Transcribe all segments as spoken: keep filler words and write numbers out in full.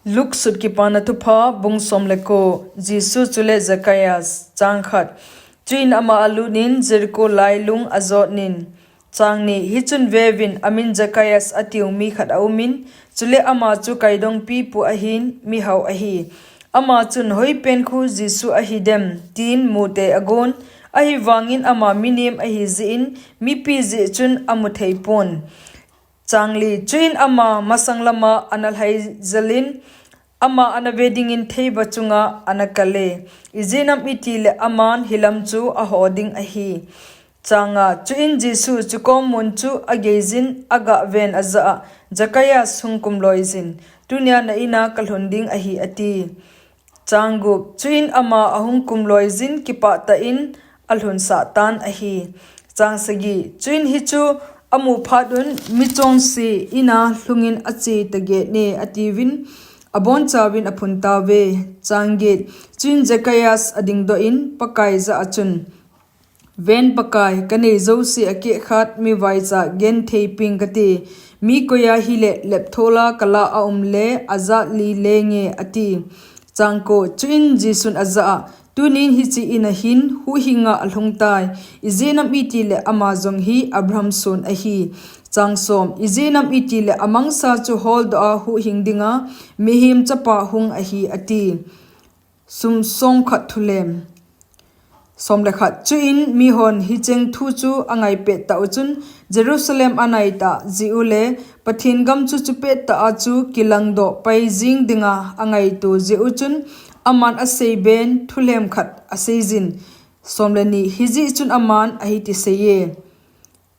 Luke sut Kipana Thupha, bung som le ko. Jesu chule Zacchaeus. Chang khat. Chuin ama alunin Jericho lailung ajotnin. Chang ni. Hichun veuvin, amin Zacchaeus atiu mi khat aumin, chule ama chu kaidongpipu ahin, mihao ahi. Ama chun, hoipen khu Jesu ahidem, tin mute agon, ahivangin ama minim ahi jeh in, mipi jeh chun amu theipon. Chang li. Chuin ama masang lama ana lhaijelin, ama ana ve dingin theiva chunga ana kale. Ijeh inem itile aman hilam chu aho ding ahi. Chang nga. Chuin Jesu chukom mun chu ageijin, agaven ajah a, Zacchaeus, hung kumloijin, tunia na ina kalhun ding ahi, ati. Chang gup. Chuin ama ahung kumloijin, kipah tah in alhunsah tan ahi. Chang sagi. Chuin hichu amu phatun, michonse ina lhungin ache taget ne, atiuvin, abonchauvin aphun tauve. Chang get. Chuin Zacchaeus adingdoh in Pakai jah a chun, Ven Pakai, kanei jouse akehkhat mivaicha genthei ping kate. Mi koiya hile lepthola kala aumle ajat li lenge, ati. Chang ko. Chuin Jesun ajah a, tunin hiche ina hin huhhinga alhungtai. Ijeh inem itile ama jong hi Abraham son ahi. Chang som. Ijeh inem itile amangsa chu holdoh a huhhing dinga mihem chapa hung ahi, ati. Sum som khat thulem. Som le khat. Chuin mihon hicheng thu chu angai pettah u chun, Jerusalem anaitah jeh u le Pathen gam chu chupettah a chu kilangdoh pai jing dinga angaito jeh u chun, aman aseiben thulem khat aseijin. Som le ni. Hijeh chun aman ahitiseiye.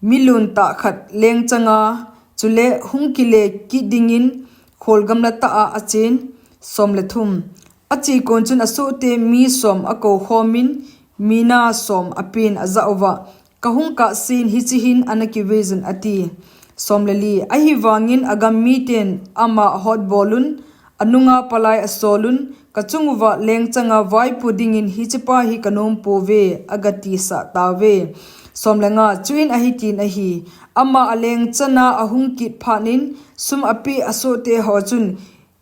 Milun tah khat lengchanga, chule hung kile kit dingin kholgamla tah a achen. Som le thum. Ache kon chun asohte mi som akoukhomin, mina som apen ajah uva, kahung kahsen hiche hin ana kiveijun, ati. Som le li. Ahivangin agam miten ama ahotbolun, anunga palai asolun, kachung uva lengchanga vaipo dingin hichepa hi kanompouve, agatisah tauve. Som le nga. Chuin ahitin ahi, ama alengchana ahung kit phatnin, sum apeh asohte ho chun,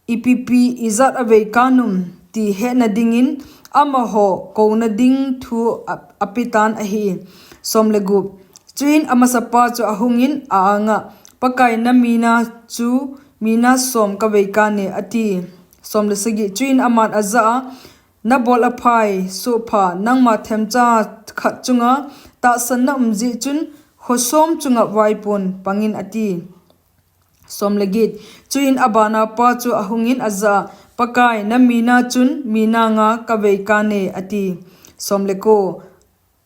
ipipi ijat aveikan um, ti hetna dingin amaho kouna ding thu a, apetan ahi. Som le gup. Chuin amasapa chu ahungin a-anga, Pakai, namina chu mina som kaveikan e, ati. Som le sagi. Chuin aman ajah a, nabol aphai, sohpha, nangma themcha khat chunga tahsan naum jeh chun, kho som chunga vaipon pangin, ati. Som le get. Chuin abana pa chu ahungin ajah a, Pakai, namina chun mina nga kaveikan e, ati. Som le ko.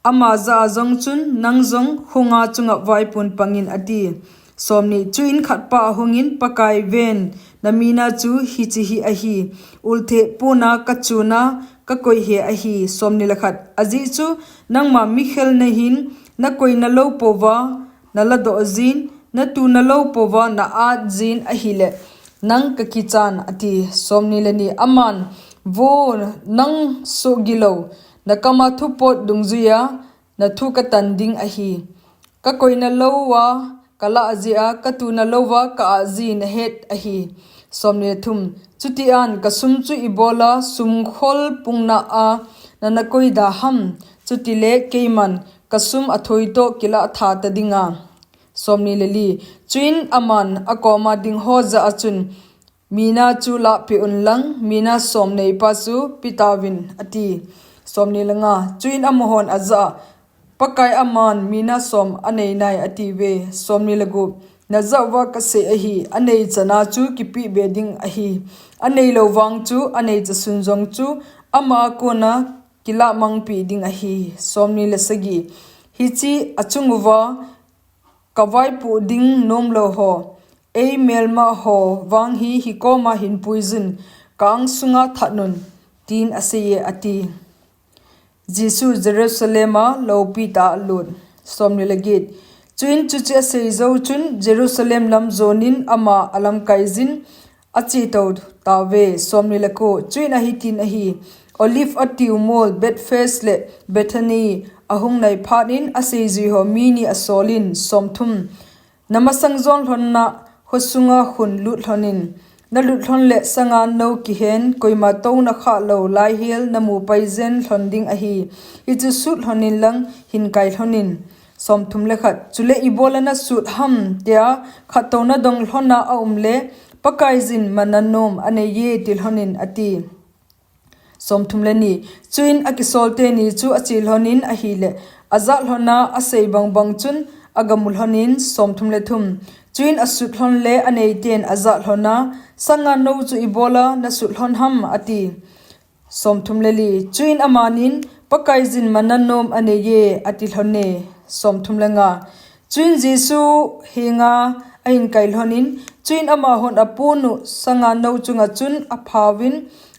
Ama jah a jong chun, nang jong kho nga chunga vaipon pangin, ati. Som ni. Chuin khatpa ahungin, Pakai, ven, namina chu hiche hi ahi, ultheh pona kachuna kakoi he ahi. Som ni le khat. Ajeh chu nangma mikhel nahin, nakoina lou pouva naladoh jin, natuna lou pouva na-at jin ahile, nang kakichan, ati. Som ni le ni. Aman, vo, nang sohgilou, nakama thupot dungjuiya nathu katan ding ahi. Kakoina louva kalah jeh a, katuna louva ka-at ji nahet ahi. Som ni le thum. Chutian kasum chu ibola sumkhol pungna a nana koida ham? Chutile keiman kasum athoi toh kilah tha ta dinga. Som ni le li. Chuin aman akoma dingho jah a chun, mina chu lahpeh unlang, mina som neipa chu petauvin, ati. Som ni le nga. Chuin amahon ajah a, Pakai, aman mina som aneinai, atiuve. Som ni le gup. Najah uva kasei ahi, anei chana chu kipehbe ding ahi. Aneilou vang chu anei chasun jong chu ama a kona kilah mangpeh ding ahi. Som ni le sagi. Hiche achung uva kavaipoh ding nomlou ho, eimelma ho vang hi hikoma hin puijun, ka-angsunga thatnun, tin aseiye, ati. Jesu Jerusalem a loupitah a alut. Som ni le get. Chuin chuche aseijou chun Jerusalem lam jonin ama alamkaijin, achetou tauve. Som ni le ko. Chuin ahitin ahi, Olive atiu mol Bethphage le Bethany ahung nai phatnin aseijuiho mi ni asolin, Som thum. Namasang jon lhonna khosunga khun lut lhonin, nalut lhon le sanga nou kihen koima touna khah lou laihel namu paijen lhon ding ahi. Hichu sut lhonin lang hin kai lhonin. Somthum le khat. Chule ibola nasut ham tia khat touna dong lhona aum le, Pakaiyin manna nom aneiye ti lhonin ati. Somthum le ni. Chuin akisolte ni chu ache lhonin ahile, ajah lhona asei bangbang chun agamu lhonin. Somthum le thum. Chuin asut lhon le aneiten ajah lhona, sanga nou chu ibola nasut lhon ham ati. Somthum le li. Chuin amanin, Pakaiyin manna nom aneiye ati lhone. Somthum le nga. Chuin Jesu henga ahin kai lhonin, chuin amahon aponu sanga nou chunga chun aphauvin,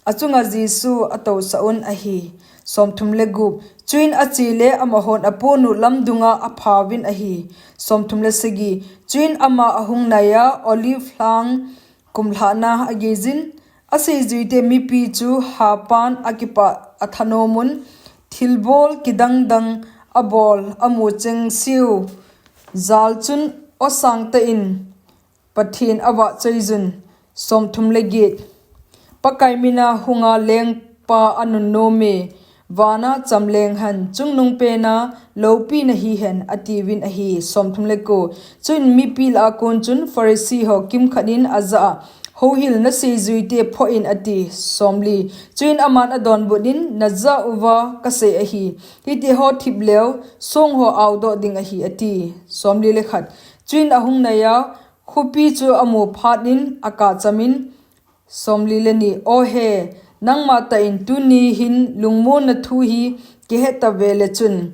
achunga Jesu atousah un ahi. Somthum le gup. Chuin ache le amahon aponu lamdunga aphauvin ahi. Somthum le sagi. Chuin ama ahung naiya Olive lhang kumlhahna ageijin, aseijuite mipi chu hapan akipah athanomun, thilbol kidangdang abol amu chengseu jal chun osangtah in Pathen avahchoiyun. Somthum le get. Pakai mina hunga lengpa anunnom e, vana chamleng hen, chungnungpena loupina hihen, atiuvin ahi. Somthum le ko. Chuin mipi lah a kon chun Pharisee ho kimkhat in ajah a, Houhil, naseijuite phoh in ati. Somli. Chuin aman adonbut in, Najah uva kasei ahi, hitiho thip leu song ho aodoh ding ahi, ati. Somli le khat. Chuin ahung naiya, khopi chu amu phat in akachamin, Somli le ni. O he, nangma tah in tuni hin lungmonna thu hi kihet tave le chun,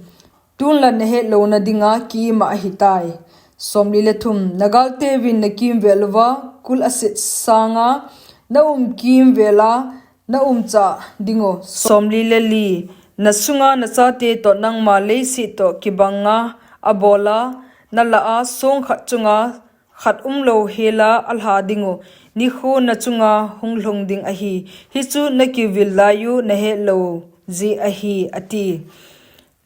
tunla nahet louna dinga kiima ahitai. Somli le thum. Nagalteuvin nakimvel uva kul aset sanga naum kimvela naumcha dingu. Somli le li. Nasunga nachate toh nangma leiset toh kibanga abola nalah a song khat chunga khat umlou hela alha dingu, nikho nachunga hunglhung ding ahi. Hichu nakivil laiyu nahet lou jeh ahi, ati.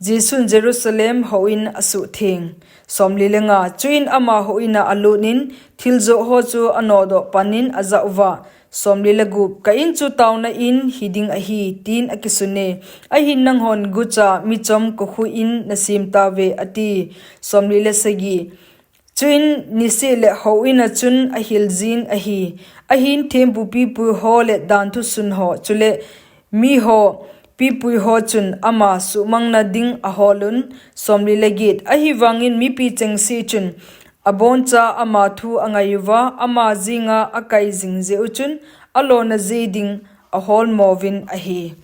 Jesun Jerusalem houin asuhtheng. Somli le nga. Chuin ama houina alutin, thiljoh ho chu anodoh panin ajah uva, Somli le gup. Ka in chu tauna in hiding ahi, tin akisune. Ahin nanghon gucha michom kokhuh in nasemtauve, ati. Somli le sagi. Chuin niseh le houina chun ahiljin ahi. Ahin thempu pipui ho le danthu sun ho, chule miho pipui ho chun ama suhmangna ding aholun. Somli le get. Ahivangin mipi chengse chun aboncha ama thu angaiyuva, ama jinga akai jing jeh u chun alona jei ding aholmouvin ahi.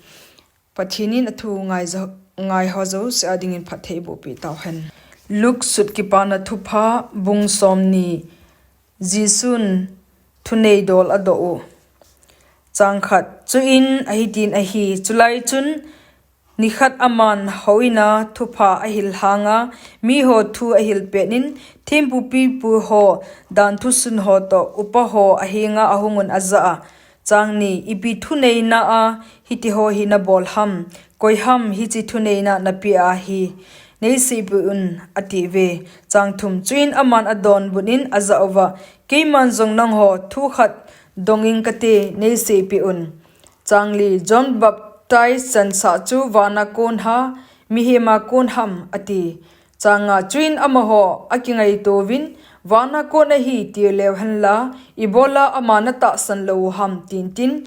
Pathen in athu ngaijo-, ngaiho jouse a dingin phattheiboh peh tauhen. Luke sut Kipana Thupha, bung somni. Jesun thuneidol adoh u. Chang khat. Chuin ahitin ahi, chulai chun nikhat aman houina thupha ahil hanga, miho thu ahil petin, thempu pipui ho, danthu sun ho toh upa ho ahenga ahungun ajah a, Chang ni. Ipi thuneina a hitiho hi nabol ham? Koiham hiche thuneina napeh ahi? Neiseipeh un, atiuve. Chang thum. Chuin aman adonbut in ajah uva, Keiman jong nangho thu khat dong ing kate, neiseipeh un. Chang li. John Baptist chansah chu vana kon ham, mihema kon ham, ati. Chang nga. Chuin amaho akingaitouvin, Vana kon ahi, tileu henla, ibola ama natahsan lou u ham, tin tin.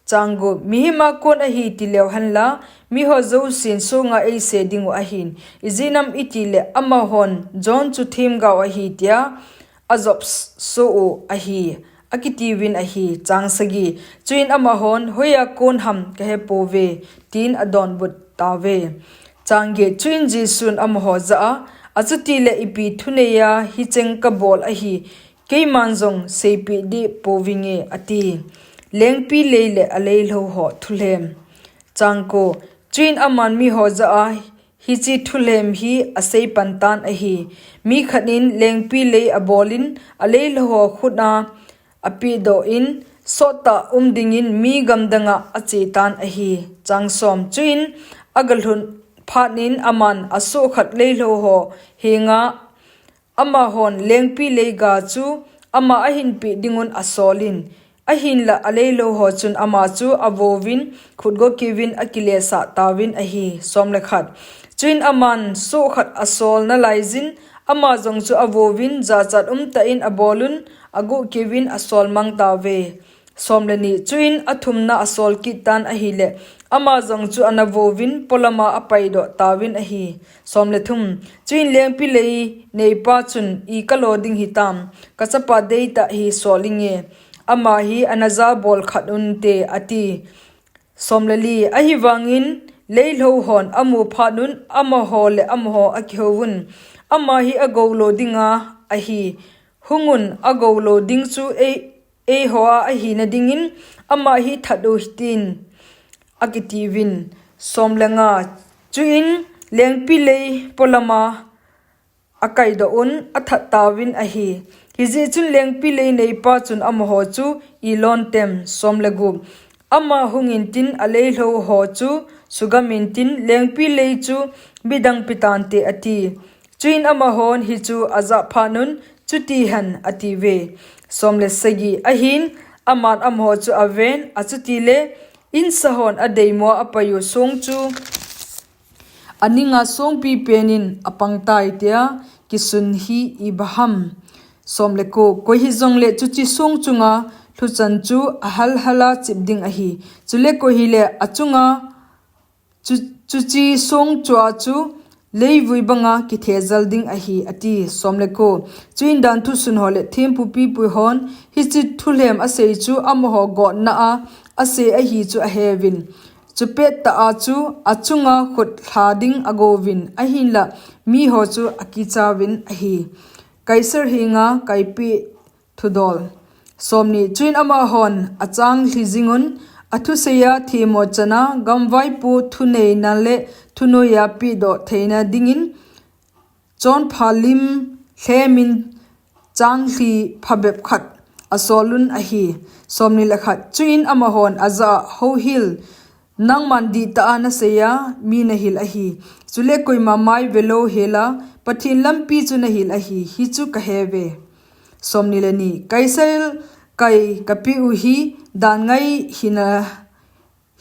Chang gup. Mihema kon ahi, tileu henla, miho jousen songa eisei dingu ahin, ijeh inem itile amahon John chu themgao ahi tia ajopsoh u ahi, akitiuvin ahi. Chang sagi. Chuin amahon, Hoiya kon ham kahepouve, tin adonbut tauve. Chang get. Chuin Jesun amaho jah a, Achutile ipi thuneiya hicheng kabol ahi, keiman jong seipeh deh pouvinge, ati. Lengpi lei le aleilhou ho thulhem. Chang ko. Chuin aman miho jah a, Hiche thulhem hi aseipan tan ahi. Mi khat in lengpi lei abolin, aleilhou ho khut a apehdoh in, sottah um dingin mi gamdanga achetan ahi. Chang som. Chuin agalhun phat in aman asohkhat leilhou ho henga, Amahon lengpi leiga chu ama ahinpeh dingun asolin, Ahinlah aleilou ho chun ama chu avouvin, khutgo keuvin akilesah tauvin ahi. Somlekhat. Chuin aman soh khat asol nalaijin, ama jong chu avouvin, jachat umtah in abolun, agoh keuvin asolmang tauve. Somleni. Chuin athumna asol kit tan ahileh, ama jong chu anavouvin, polama apaidoh tauvin ahi. Somlethum. Chuin lengpilei neipa chun, I kalo ding hitam, kachapa deitah hi sol inge, ama hi anajabol khat unte, ati. Somleli. Ahivangin leilhou hon amu phatnun, amaho le amaho akihouvun, Ama hi agoulou dinga ahi. Hungun, agoulou ding chu ei, eihoa ahina dingin ama hi that u hitin, akitiuvin. Somlenga. Chuin lengpilei polama akaidoh un, athat tauvin ahi. Hijeh chun lengpilei neipa chun amaho chu ilontem. Somlegup. Ama hung intin aleilhou ho chu sugam intin, lengpilei chu midang petante, ati. Chuin amahon hichu ajah phatnun, Chutihen, atiuve. Somlesagi. Ahin aman amaho chu aven, achutile insahon adeimo apaiu song chu aninga songpipenin apangtai, tia kisun hi ibaham? Somleko. Koi hijongle chuche song chunga lhuchan chu ahalhala chip ding ahi. Chule koi hile achunga chu, chuche song chua chu leivui banga kithejal ding ahi, ati. Somleko. Chuin danthu sunho le thempu pipui hon hiche thulhem asei chu amaho gotna a asei ahi chu aheuvin, chupettah a chu achunga khutlha ding agouvin, ahinla miho chu akichauvin ahi. Kaisar henga kaipeh thudol. Somni. Chuin amahon achanglhi jingun, athuseiya themmo chana gamvaipo thuneina le thunoiya pehdoh theina dingin, chonpha lim lhemin changlhi phabep khat asolun ahi. Somni le khat. Chuin amahon ajah a, Houhil, nangman dihtah a naseiya mi nahil ahi. Chule koima mai velou hela, Pathen lampi chu nahil ahi, hichu kaheuve. Somni le ni. Kaisar kai kapeh u hi dan ngai hina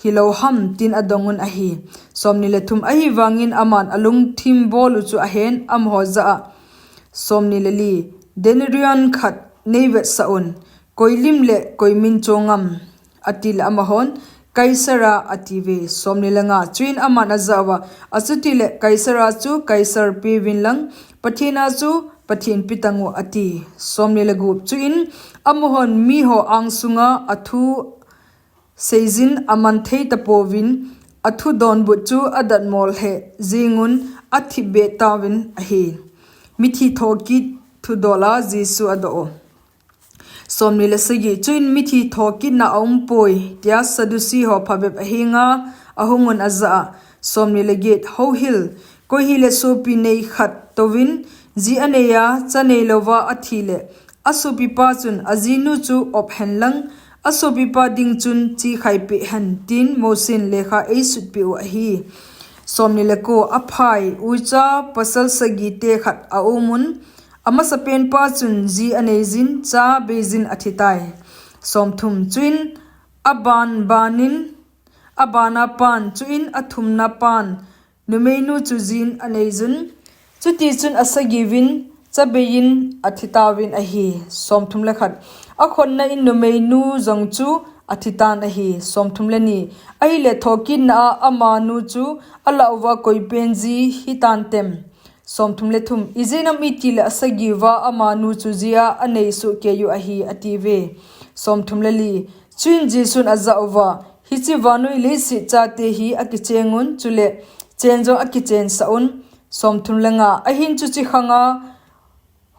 hilou ham, tin adongun ahi. Somni le thum. Ahivangin aman alungthim bolu chu ahen, amaho jah a. Somni le li. Denarion khat neivetsah un, koi lim le koi min chongam, atile amahon, Kaisara, atiuve. Somni le nga. Chuin aman ajah uva, Achutile Kaisara chu Kaisar peuvin lang, Pathena chu Pathen petang u, ati. Somni le gup. Chuin amahon miho angsunga athu seijin aman thei tapouvin, athu donbut chu adatmo lheh jingun athipbeh tauvin ahi. Mithi thokit thudola Jesu adoh u. Somni le sagi. Chuin mithi thokitna aumpoi, tia Sadducee ho phabep ahenga ahungun ajah a. Somni le get. Houhil, koi hile sopi nei khat touvin ji aneiya cha neilouva athile, asopipa chun ajinu chu ophen lang, asopipa ding chun chekhai peh hen, tin Mosen lekha eisutpeh u ahi. Somni le ko. Aphai, uicha pasal sagite khat aumun, amasapenpa chun ji aneijin cha beijin athitai. Somthum. Chuin aban banin, abana pan, chuin athumna pan, numeinu chu jin aneijun, chutichun asagiuvin cha beiyin athitauvin ahi. Somthum le khat. Akhonna in numeinu jong chu athitan ahi. Somthum le ni. Ahile thokitna a amanu chu alah uva koipen ji hitantem? Somthum le thum. Ijeh inem itile asagiuva amanu chu jia anei sohkeiyu ahi, atiuve. Somthum le li. Chuin Jesun ajah uva, Hiche vannoi leiset chate hi akichengun, chule chen jong akichensah un. Somthum le nga. Ahin chuche khanga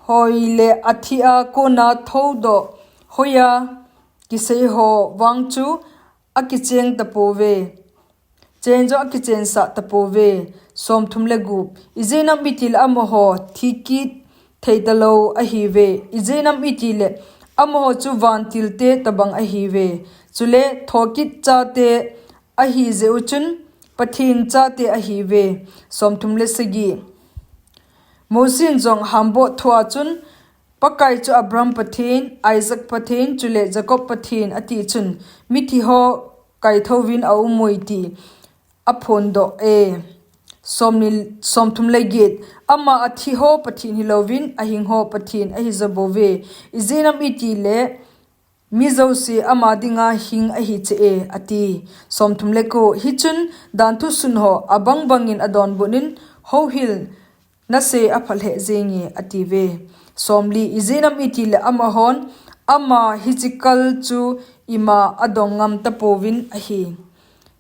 hoile athia kona thoudoh hoiya kiseiho vang chu akicheng tapouve, chen jong akichensah tapouve. Somthum le gup. Ijeh inem itile amaho thikit theitalou ahiuve. Ijeh inem itile amaho chu vantilte tobang ahiuve, chule thokit chate ahijeh u chun Pathen chate ahiuve. Somthum le sagi. Mosen jong hamboh thua chun Pakai chu Abraham Pathen, Isaac Pathen, chule Jacob Pathen ati chun, mithi ho kaithouvin aumui ti aphondoh e. Somthum le get, ama athi ho Pathen hilouvin, ahing ho Pathen ahi jabouve. Ijeh inem itile, mi jouse ama dinga hing ahi cheh e, ati. Somthum le ko, hichun danthu sun ho abang bangin adonbut in, houhil nase apha lheh jenge, atiuve. Somli, ijeh inem itile amahon, ama hiche kal chu ima adong ngam tapouvin ahi.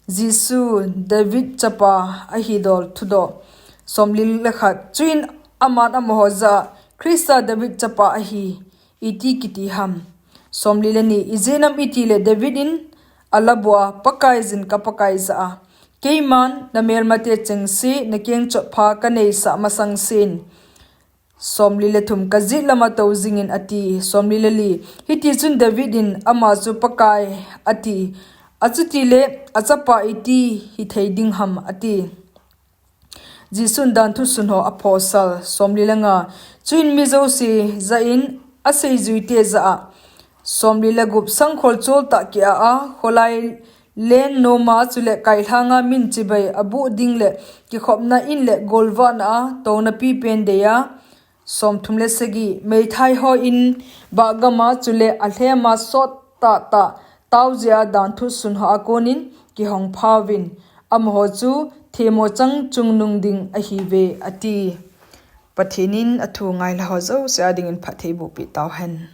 Jesu, David chapa ahi dol thudoh. Somli le khat, chuin aman amaho jah a, Christa David chapa ahi, iti kiti ham. Somli le ni, ijeh inem itile David in alabua, Pakaiyin ka Pakai jah a, keiman namelmate chengse nakeng chotpha kaneisah masangsen. Somli le thum, kajet lama tou jingin ati. Somli le li, hitichun David in ama chu Pakai ati, achutile achapa iti hithei ding ham ati. Jesun danthu sun ho aphosal. Somli le nga, chuin mi jouse jah in aseijuite jah a, somli le gup, sangkhol choltah kiah a, kholai len noma chule kailhanga min chibai aboh ding le kikhopna in le golvahna a touna pipen dei a, somthum le sagi, meithai hon bahgama chule alhema sot tahtah tao jeh a danthu sun ho a konin kihong phauvin, amaho chu themmo chang chungnung ding ahiuve, ati. Pathen in athu ngailha ho jouse a dingin phatthei bohpeh tauhen.